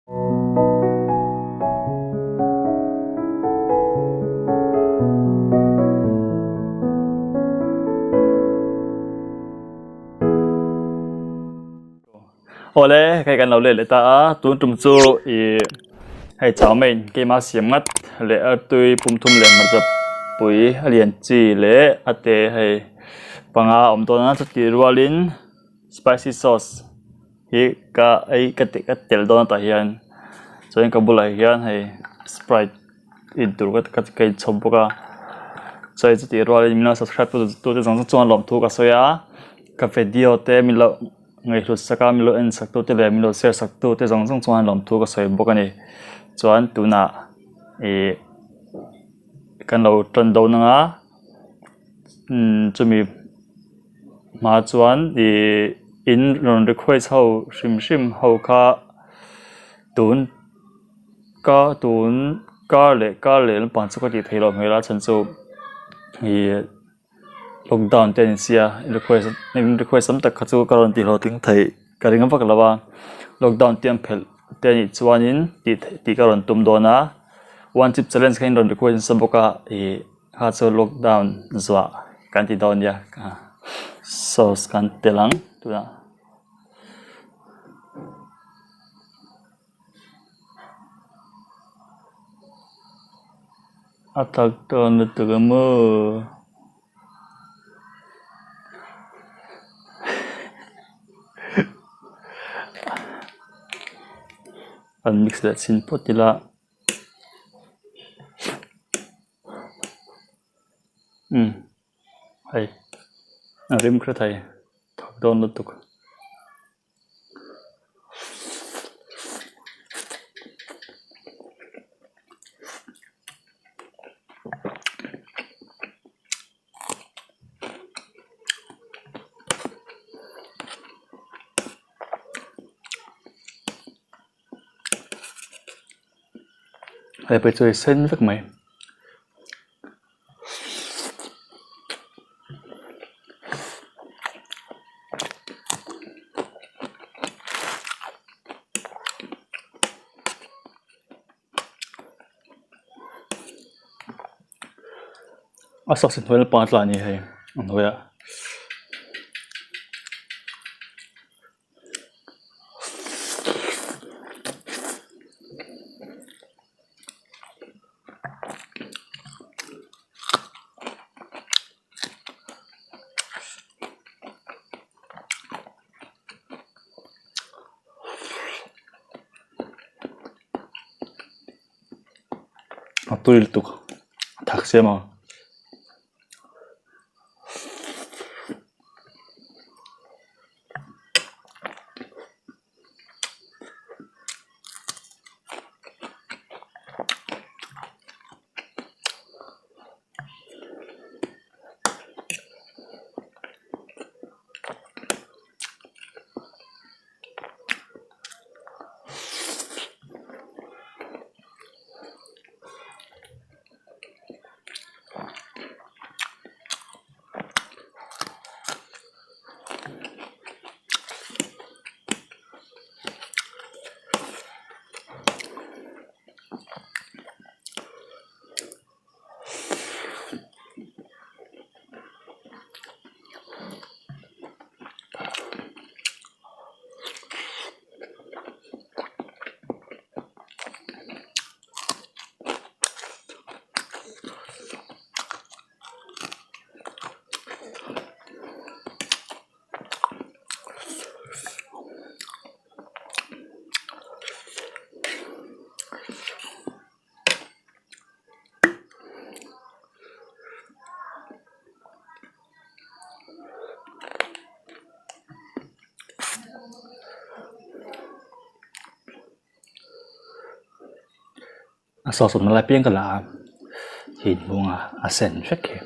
Awle hei kan lo let leh ta a tun tum chu ih hei chau main keima siam ngat leh a tui pum thum leh hmarcha pui a lian chi leh a te hei panga a awm dawn a chutih rualin spicy sauce hi ka ei ka ti ka telh dawn a tah hian chuan ka bulah hian hei sprite in tur ka ka inchhawp bawk a chuan chutih rualin min lo subscribe tu te zawng zawng chuan lawmthu ka sawi a ka video te min lo Ngaihhlut saka min lo en sak tute leh min lo share sak tute zawng zawng chuan lawmthu ka sawi bawk a ni. Chuan tunah ih kan lo tan dawn anga umm chumi hma chuan ih in rawn request ho hrim hrim ho kha tun ka tun kar leh kar leh lampang chu ka tih theih loh hmel a chhan chu ih. Lockdown te a ni sia request request tam tak kha chu ka rawn tih hlawhtling theih ka ring vak lo a lockdown te an phelh te a nih chuanin tih theih tih ka rawn tum dawn a one chip challenge kha in rawn request nasa bawk a ih kha chu lockdown zuah kan ti dawn nia sauce kan telh ang tunah. A tak dawn lutuk a maw? An mix leh chhin phawt ila. Umm hei a rim hret thei thak dawn lutuk. Hei pawh chu a sen vek mai. A sauce hnuai lampang a tla a ni hei a hnuaiah. A tui lutuk a thak siam a. A sauce awmna lai piang ka la a hi inhung a a sen vek hi.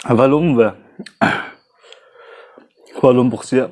A va lum ve khua lum bawk sia.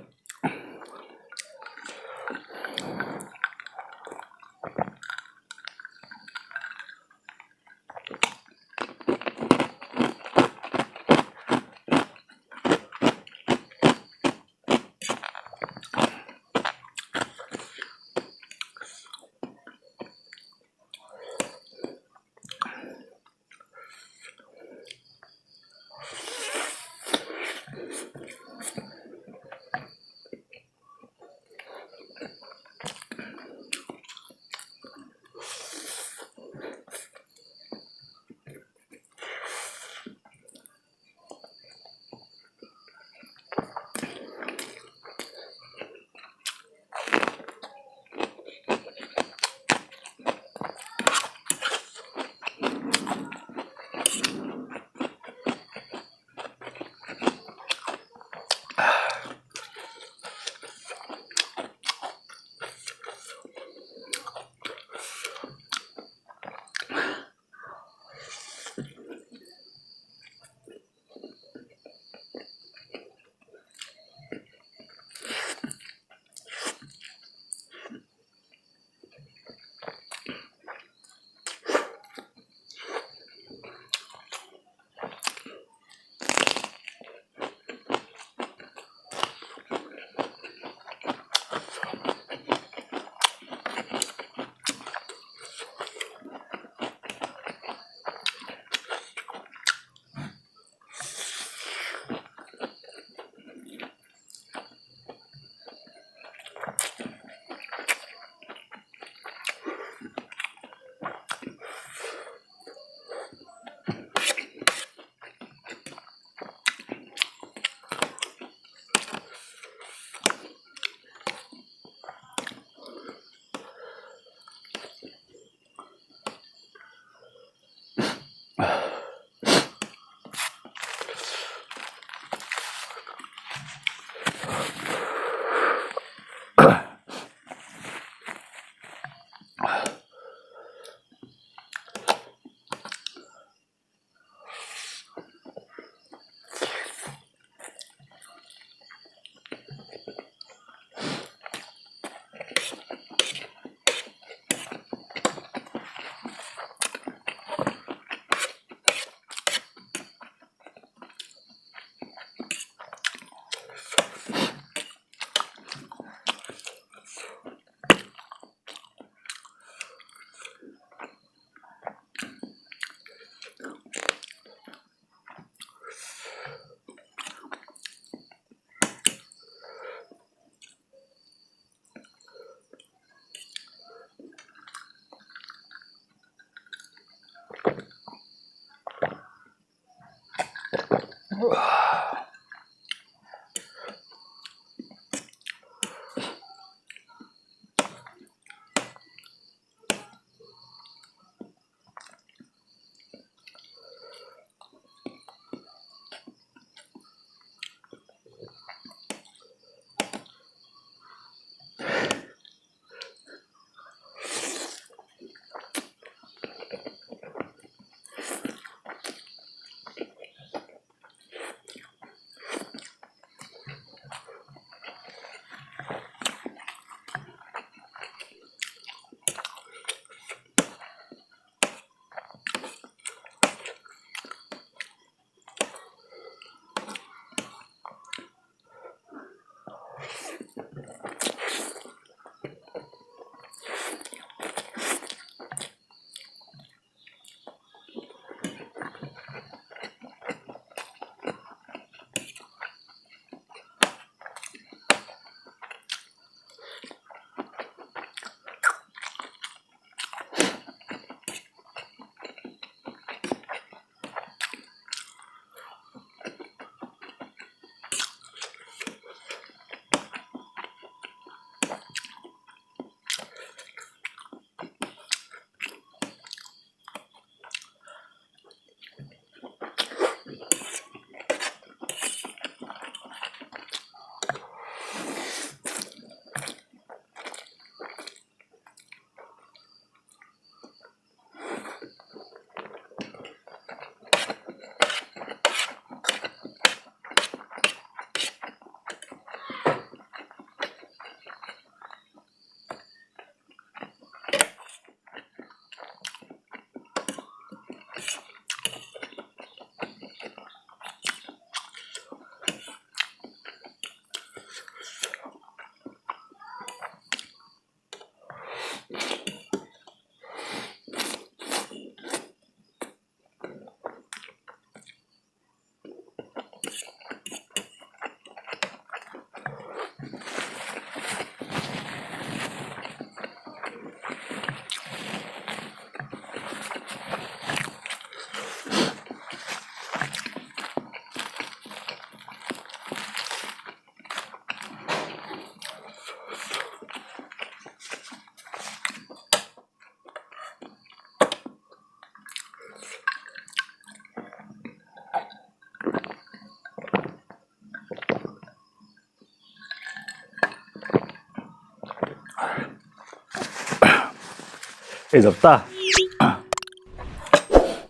Ei zo ta.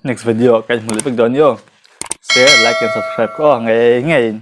Next video ah kan hmu leh vek dawn ni aw. Share, like and subscribe ka aw ngei ngeiin.